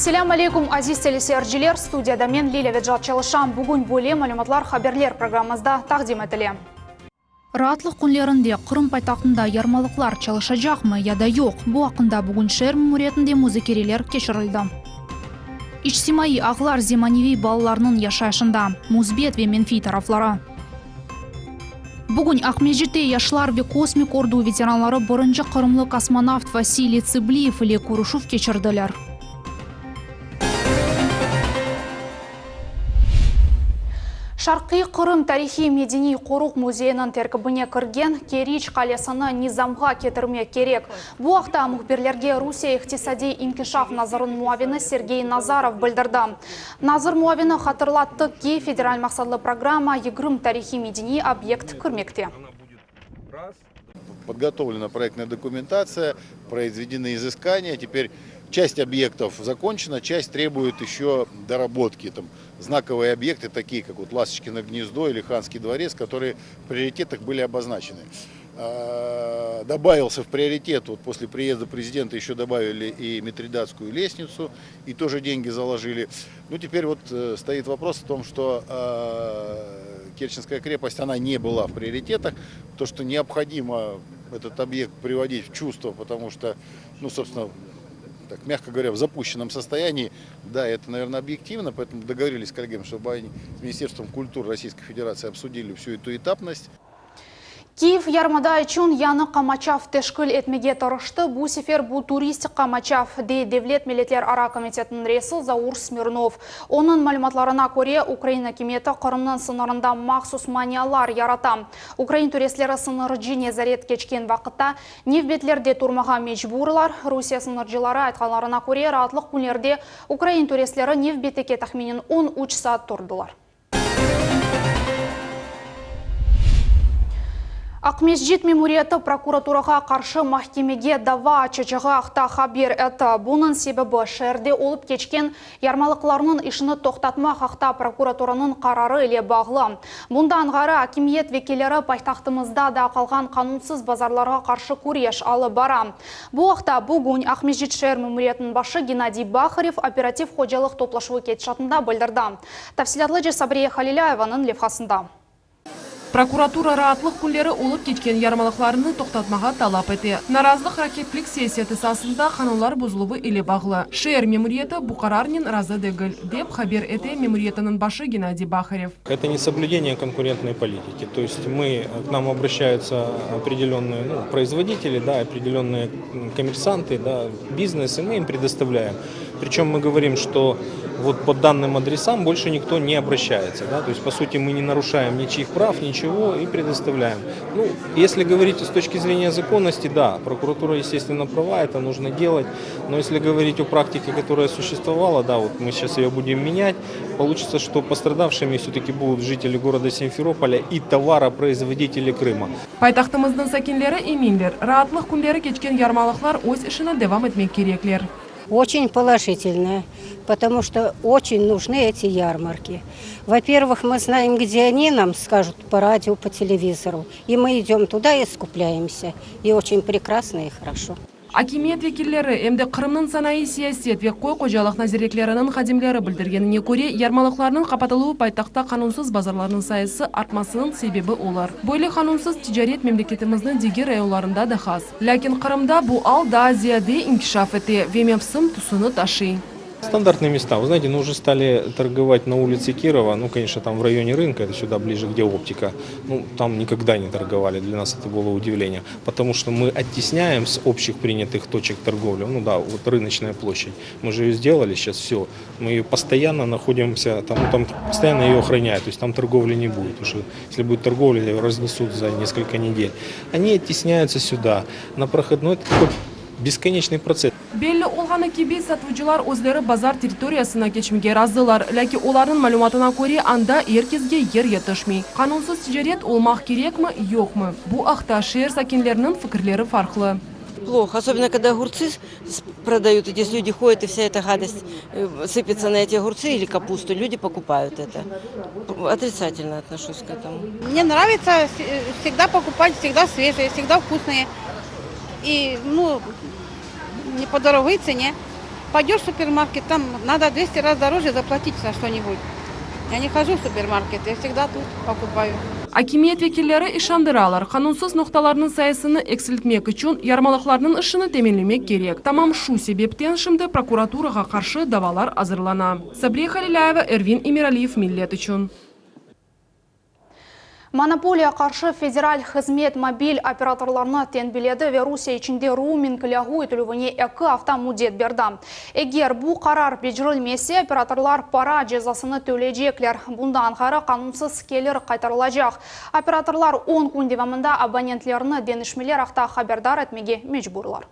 Selâm aleyküm, aziz teleseyirciler! Studiyada men, Lilâ Vecat, çalışam. Bugün böyle malümatlar haberler programmamızda taqdim etile. Raatlıq künlerinde Qırım paytahtında yarmalıqlar çalışacaqmı ya da yoq, bu aqqında bugün şeer memuriyetinde muzakereler keçirildi. İçtimaiy ağlar zemaneviy balalarnıñ yaşayışında, müsbet ve menfiy tarafları. Bugün Aqmescitte yaşlar ve kosmik ordu veteranları birinci qırımlı kosmonavt Vasiliy Tsıbliyev ile körüşüv keçirdiler. Şarqiy Qırım tarihiy-medeniy qoruq müzeyiniñ terkibine kirgen Keriç qalesini nizamğa ketirmek kerek. Bu aqta mühbirlerge Rusiye iqtisadiy inkişaf nazırınıñ muavini Sergey Nazarov bildirdi. Nazir muavini hatırlattı ki, federal maqsatlı programma 20 tarihiy-medeniy obyekt kirmekte. Podgotovlena proyektnaya dokumentatsiya, proizvedeny iziskaniya. Teper çast obyektov zakonçena, çast trebuyet eşö dorabotkı. Tam znakovıye obyekty, takiye kak vot Lastoçkino gnezdo ili Hanskiy dvorets, kotorıye v prioritetakh byli oboznaçeny. Dobavился v prioritet, vot posle priezda prezidenta eşö dobavili i Mitridatskuyu lestnitsu, i тоже dengi zalojili. Nu, teper vot stoit vopros v tom, çto Kerçenskaya krepost, ona ne byla v prioritetakh, to, çto neobhodimo etot obyekt privodit v çuvstvo, potomu çto, nu, sobstvenno, tak, mâgko govorâ, v zapuşçennom sostoyanii, da, eto, naverno, obyektivno, poetomu dogovorilis s kollegami, çtoby oni s Ministerstvom kultury Rossiyskoy Federatsii obsudili vsü etu etapnost. Kiyev yarımada içün yañı qamaçav teşkil etmege tırıştı, bu sefer bu turistik qamaçav, dey Devlet milletlerara komitetiniñ reisi Zaur Smirnov. Onıñ malümatlarına köre, ukrain akimiyeti Qırımnıñ sıñırında mahsus manialar yarata. Ukrain turistleri sıñırcı nezaret keçken vaqıtta nevbetlerde turmağa mecburlar. Rusiye sıñırcıları aytqanlarına köre, raatlıq künlerde ukrain turistleri nevbetteki tahminen on üç saat turdılar. Aqmescit memuriyeti prokuraturağa qarşı mahkemege dava açacağı aqta haber etti. Bunıñ sebebi, şeerde olıp keçken yarmalıqlarnıñ işini toqtatmaq aqta prokuraturanıñ qararı ile bağlı. Bundan ğayrı, akimiyet vekilleri paytahtımızda da qalğan qanunsız bazarlarğa qarşı küreş alıp bara. Bu aqta bugün Aqmescit şeer memuriyetiniñ başı Gennadiy Baharev operativ hocalıq toplaşuvı ketişatında bildirdi. Tafsilâtlıca Sabriye Halilâyevanıñ levhasında. Prokuratura raatlıq künleri olıp keçken yarmalıqlarnı toqtatmağa talap ete. Narazılıq raqiplik siyaseti esasında qanunlar bozuluvı ile bağlı. Şeer memuriyeti bu qararnen razı degil, dep haber ete memuriyetiniñ başı Gennadiy Baharev. Это несоблюдение конкурентной политики. То есть мы, к нам обращаются определенные, ну, производители, да, определенные коммерсанты, да, бизнес, и мы им предоставляем. Причем мы говорим, что вот по данным адресам больше никто не обращается. Да? То есть, по сути, мы не нарушаем ничьих прав, ничего и предоставляем. Ну, если говорить с точки зрения законности, да, прокуратура, естественно, права, это нужно делать. Но если говорить о практике, которая существовала, да, вот мы сейчас ее будем менять, получится, что пострадавшими все-таки будут жители города Симферополя и товаропроизводители Крыма. Paytahtımıznıñ sakinleri eminler, raatlıq künleri keçken yarmalıqlar öz işini devam etmek kerekler. Oçen polojitelno, potomu çto oçen nujny eti yarmarki. Vo-pervıh, mı znaem, gde oni, nam skajut po radio, po televizoru, i mı idöm tuda i skuplyayemsâ, i oçen prekrasno i horoşo. Akimiyet vekilleri, em de Qırımnıñ sanayı siyaset ve köy hocalıq nazirlikleriniñ hadimleri bildirgenine köre, yarmalıqlarnıñ qapatıluvı paytahtta qanunsız bazarlarnıñ sayısı artmasınıñ sebebi olur. Böyle qanunsız ticaret memleketimizniñ diger rayonlarında da has. Lâkin Qırımda bu al daa ziyade inkişaf ete ve mevsim tüsüni taşıy. Стандартные места. Вы знаете, ну уже стали торговать на улице Кирова, ну, конечно, там в районе рынка, это сюда ближе, где оптика, ну, там никогда не торговали, для нас это было удивление, потому что мы оттесняем с общих принятых точек торговли, ну да, вот рыночная площадь, мы же ее сделали сейчас, все, мы ее постоянно находимся, там, ну, там постоянно ее охраняют, то есть там торговли не будет, потому что если будет торговля, ее разнесут за несколько недель. Они оттесняются сюда, на проходной, это такой бесконечный процесс. Belli olğanı kibi, satıcılar özleri bazar territoriyasına keçmege razılar. Lâkin olarnıñ malümatına köre, anda er kesge yer yetişmey. Qanunsız ticaret olmaq kerekmi, yoqmı? Bu aqta şeer sakinleriniñ fikirleri farqlı. Плохо, особенно когда огурцы продают, здесь люди ходят, и вся эта гадость сыпется на эти огурцы или капусту, люди покупают это. Отрицательно отношусь к этому. Мне нравится всегда покупать, всегда свежие, всегда вкусные. И, ну, не по дорогой цене. Пойдешь в супермаркет, там надо 200 раз дороже заплатить за что-нибудь. Я не хожу в супермаркет, я всегда тут покупаю. Akimiyet vekilleri işandıralar, qanunsız noqtalarnıñ sayısını eksiltmek içün yarmalıqlarnıñ işini teminlemek kerek. Tamam şu sebepten şimdi prokuraturağa qarşı davalar azırlana. Sabriye Halilâyeva, Ervin Emiraliyev, Millet içün. Monopoliya qarşı federal hızmet mobil operatorlarnı tenbiledi ve Rusiye içinde rouming lâğu etilüvine eki afta müddet berdi. Eger bu qarar becerilmese, operatorlar para cezasını töleycekler. Bundan ğayrı, qanunsız kelir qaytarılacaq. Operatorlar on kün devamında abonentlerni deñişmeler aqta haberdar etmege mecburlar.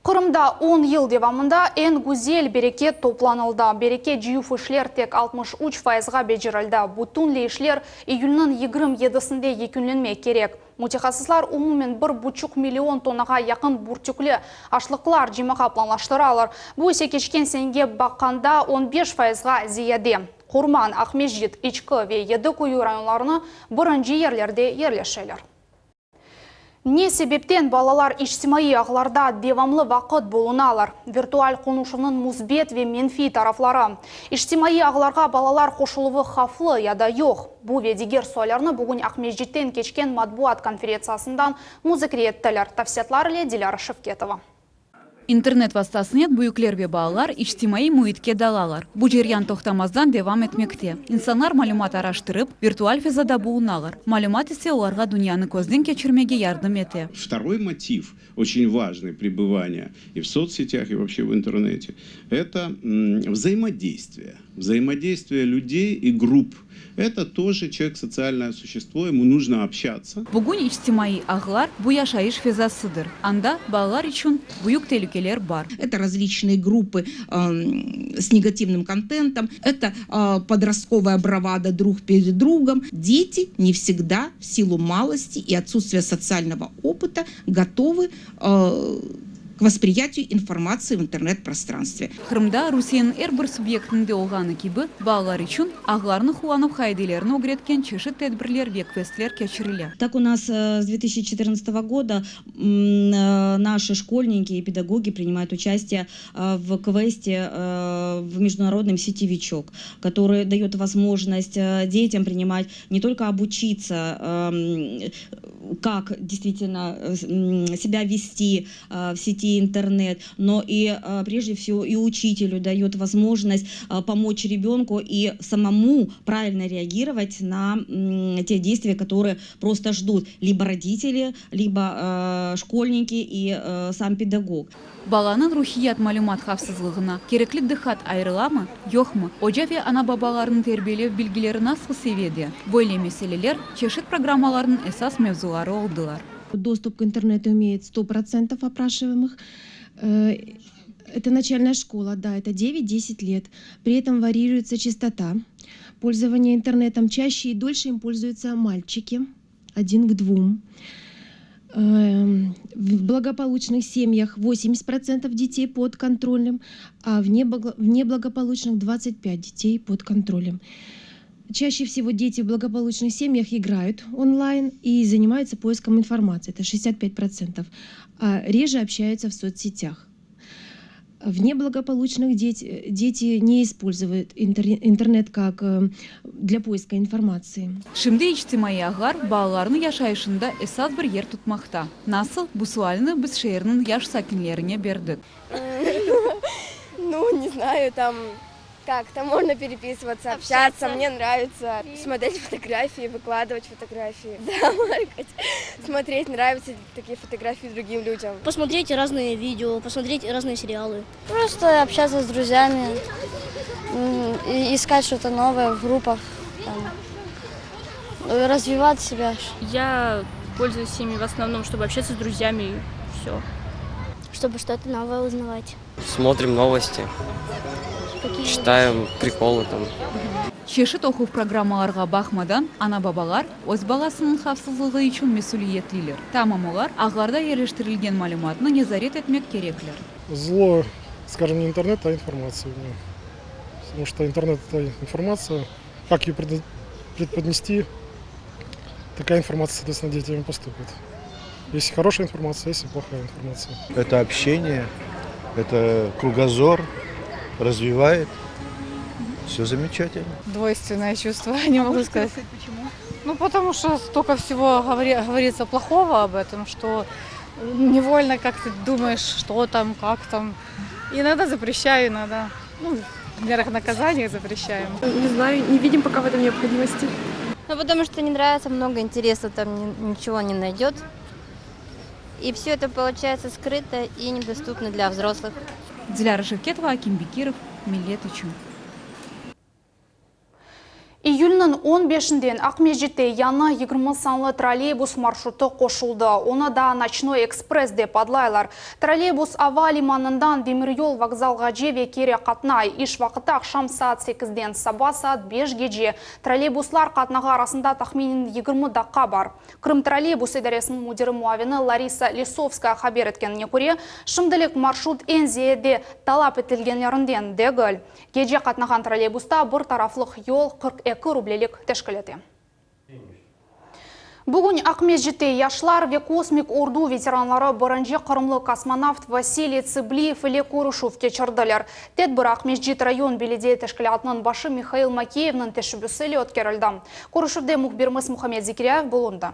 Qırımda on yıl devamında eñ güzel bereket toplanıldı. Bereket cıyuv işler tek 63 fayızğa becerildi. Bütünley işler iyülniñ 27sinde yekünlenmek kerek. Mütehassıslar umumen bir buçuq million tonnağa yaqın bürtükli aşlıqlar cıymağa planlaştıralar. Bu ise keçken senege baqqanda 15 fayızğa ziyade. Qurman, Aqmescit, İçki ve Yedi Quyu rayonlarını birinci yerlerde yerleşeler. Ne sebepten balalar içtimaiy ağlarda devamlı vaqıt bulunalar? Virtual qonuşuvnıñ müsbet ve menfiy tarafları. İçtimaiy ağlarğa balalar qoşuluvı havflı ya da yoq? Bu ve diger suallerni bugün Aqmescitten keçken matbuat konferentsiyasından muzakere ettiler. Tafsilâtlar ile Dilâra Şevketova. İnternet vastasınen büyükler ve balalar içtimaiy müitke dalalar. Bu ceryan toqtamazdan devam etmekte. İnsanlar malümat araştırıp, virtual fezada bulunalar. Malümat ise olarğa dünyanı közden keçirmege yardım ete. Второй мотив, очень важный пребывания и в соцсетях, и вообще в интернете, это взаимодействие. Взаимодействие людей и групп. Это тоже человек социальное существо, ему нужно общаться. Bugün içtimaiy ağlar, bu yaşayış fezasıdır. Anda balalar içün büyük telükeler bar. Это различные группы с негативным контентом, это подростковая бравада друг перед другом. Дети не всегда в силу малости и отсутствия социального опыта готовы к восприятию информации в интернет-пространстве. Qırımda Rusiyeniñ er bir subyektinde olğanı kibi, balalar içün ağlarnı qullanuv qaidelerini ögretken çeşit tedbirler ve kvestler keçirile. Так у нас с 2014 года наши школьники и педагоги принимают участие в квесте в международном сетевичок, который дает возможность детям принимать, не только обучиться, как действительно себя вести в сети интернет, но и прежде всего и учителю дает возможность помочь ребенку и самому правильно реагировать на те действия, которые просто ждут либо родители, либо школьники и сам педагог. Balanıñ ruhiyat malümat havfsızlığına kerekli diqqat ayırılamı, yoqmı, oca ve ana-babalarnıñ terbiyelev bilgileri nasıl seviyede? Böyle meseleler çeşit programmalarnıñ esas mevzuları oldılar. Доступ к интернету имеет 100% опрашиваемых. Это начальная школа, да, это 9-10 лет. При этом варьируется частота пользования интернетом. Чаще и дольше им пользуются мальчики, один к двум. В благополучных семьях 80% детей под контролем, а в неблагополучных 25 детей под контролем. Чаще всего дети в благополучных семьях играют онлайн и занимаются поиском информации, это 65%, а реже общаются в соцсетях. В неблагополучных дети, дети не используют интернет как для поиска информации. Şimdi içtimaiy ağlar balalarnıñ yaşayışında esas bir yer tutmaqta. Nasıl? Bu sualni biz şeerniñ yaş sakinlerine berdik. Ну, не знаю, там как, там можно переписываться, общаться. Мне нравится смотреть фотографии, выкладывать фотографии, да, лайкать, смотреть, нравятся такие фотографии другим людям. Посмотреть разные видео, посмотреть разные сериалы. Просто общаться с друзьями, и искать что-то новое в группах, там, развивать себя. Я пользуюсь ими в основном, чтобы общаться с друзьями и все. Чтобы что-то новое узнавать. Смотрим новости. Какие? Читаем приколы там. Çeşit oquv programmalarğa baqmadan, ana-babalar öz balasınıñ havfsızlığı içün mesüliyetliler. Tamam olar ağlarda yerleştirilgen malümatnı nezaret etmek kerekler. Зло, скажем, не интернет, а информация. Потому что интернет – это информация. Как ее преподнести, такая информация, соответственно, детям поступит. Есть хорошая информация, есть и плохая информация. Это общение. Это кругозор развивает. Все замечательно. Двойственное чувство, не могу сказать. Почему? Ну, потому что столько всего говорится плохого об этом, что невольно как-то думаешь, что там, как там. Иногда запрещаю, иногда, ну, в мерах наказания запрещаем. Не знаю, не видим пока в этом необходимости. Ну, потому что не нравится, много интереса там ничего не найдет. И все это получается скрыто и недоступно для взрослых. Диляра Шевкетова, Аким Бекиров, Millet içün. İyülniñ on beşinden Aqmescitte yañı 20 sanlı trolleybus marşrutı qoşuldı. Onı da Noçnoy ekspress dep adlaylar. Trolleybus ava limanından demiryol vokzalğace ve keri qatnay. İş vaqıtı aqşam saat sekizden saba saat beşgece. Trolleybuslar qatnağı arasında tahminen 20 daqqa bar. Krımtrolleybus idaresiniñ müdiri muavini Larisa Lisovskaya haber etkenine köre, şimdilik marşrut eñ ziyade talap etilgenlerinden degil. Gece qatnağan trolleybusta bir taraflıq yol 42 rublelik teşkil ete. Bugün Aqmescitte yaşlar ve kosmik ordu veteranları birinci qırımlı kosmonavt Vasiliy Tsıbliyev ile körüşüv keçirdiler. Tedbir Aqmescit rayon belediye teşkilâtınıñ başı Mihail Makeyevniñ teşebbüsi ile ötkerildi. Körüşüvde mühbirimiz Muhammed Zekiryayev bulundı.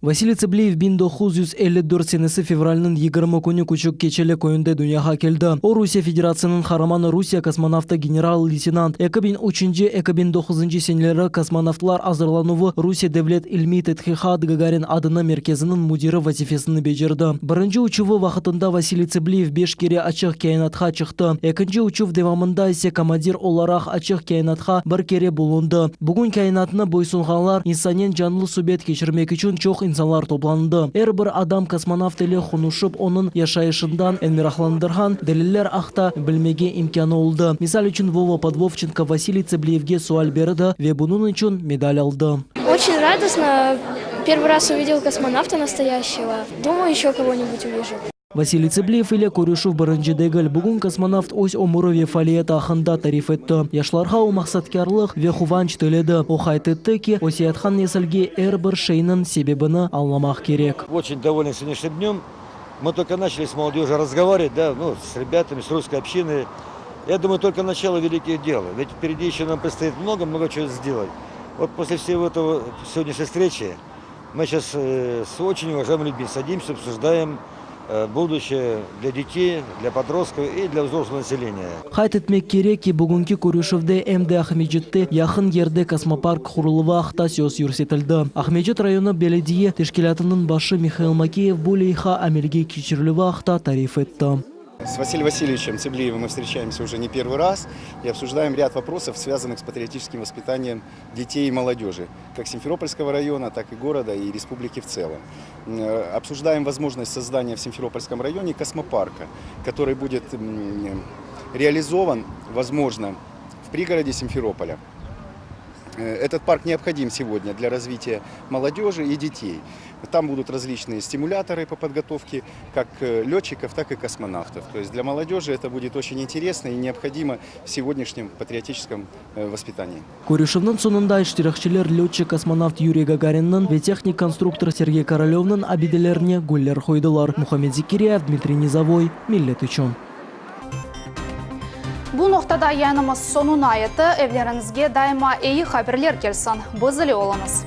Vasiliy Tsıbliyev 1954 senesi fevralniñ 20 künü Küçük Keçeli köyünde dünyağa keldi. O, Rusiye Federatsiyanıñ Qaramanı, Rusiye kosmonavtı, general-leytenant, 2003-nci, 2009-ncı seneleri kosmonavtlar azırlanuvı Rusiye devlet ilmiy tedqiqat Gagarin adına merkeziniñ müdiri vazifesini becerdi. Birinci uçuvı vaqıtında Vasiliy Tsıbliyev beş kere açıq kâinatqa çıqtı, ekinci uçuv devamında ise komandir olaraq açıq kâinatqa bir kere bulundı. Bugün kâinatnı boysunğanlar insannen canlı subet keçirmek içün çoq insanlar toplandı. Er bir adam kosmonavt ile qonuşıp, onıñ yaşayışından eñ meraqlandırğan deliller aqta bilmege imkânı oldı. Misal içün, Vova Podvovçenko Vasiliy Tsıbliyevge sual berdi ve bunıñ içün medal aldı. Oçen radostno, pervıy raz uvidel kosmonavta nastoyaşçego, dumаю, eşö kogo-nibud uvijу. Vasiliy Tsıbliyev ile körüşüv birinci degil. Bugün kosmonavt öz ömüri ve faaliyeti aqqında tarif etti. Yaşlarğa o maqsatkârlıq ve quvanç tiledi. O qayd etti ki, öseyatqan nesilge er bir şeyniñ sebebini añlamaq kerek. Oçen dovolен segodняшним dnем. Мы только начали с молодежью разговаривать, да, ну, с ребятами, с русской общиной. Я думаю, только начало великих дел. Ведь впереди еще нам предстоит много-много чего сделать. Вот после всего этого сегодняшней встречи мы сейчас с очень уважаемыми людьми садимся, обсуждаем будущее для детей, для подростков и для взрослого населения. Qayd etmek kerek ki, bugünki körüşüvde em de Aqmescitte yaqın yerde kosmopark quruluvı aqta söz yürsetildi. Aqmescit rayonı belediye teşkilâtınıñ başı Mihail Makeyev bu leyha amelge keçirilüvi aqta tarif etti. С Василием Васильевичем Циблиевым мы встречаемся уже не первый раз и обсуждаем ряд вопросов, связанных с патриотическим воспитанием детей и молодежи, как Симферопольского района, так и города и республики в целом. Обсуждаем возможность создания в Симферопольском районе космопарка, который будет реализован, возможно, в пригороде Симферополя. Этот парк необходим сегодня для развития молодежи и детей. Там будут различные стимуляторы по подготовке как летчиков, так и космонавтов. То есть для молодежи это будет очень интересно и необходимо в сегодняшнем патриотическом воспитании. Körüşüvniñ soñunda iştirakçiler lötçik-kosmonavt Yuriy Gagarinniñ ve tehnik-konstruktor Sergey Korolyovnıñ abidelerine güller qoydılar. Muhammed Zekiryayev, Dmitriy Nizovoy, Millet içün. Bu noqtada yayınımız soñuna yetti. Evleriñizge daima eyi haberler kelsin. Biz ile oluñız.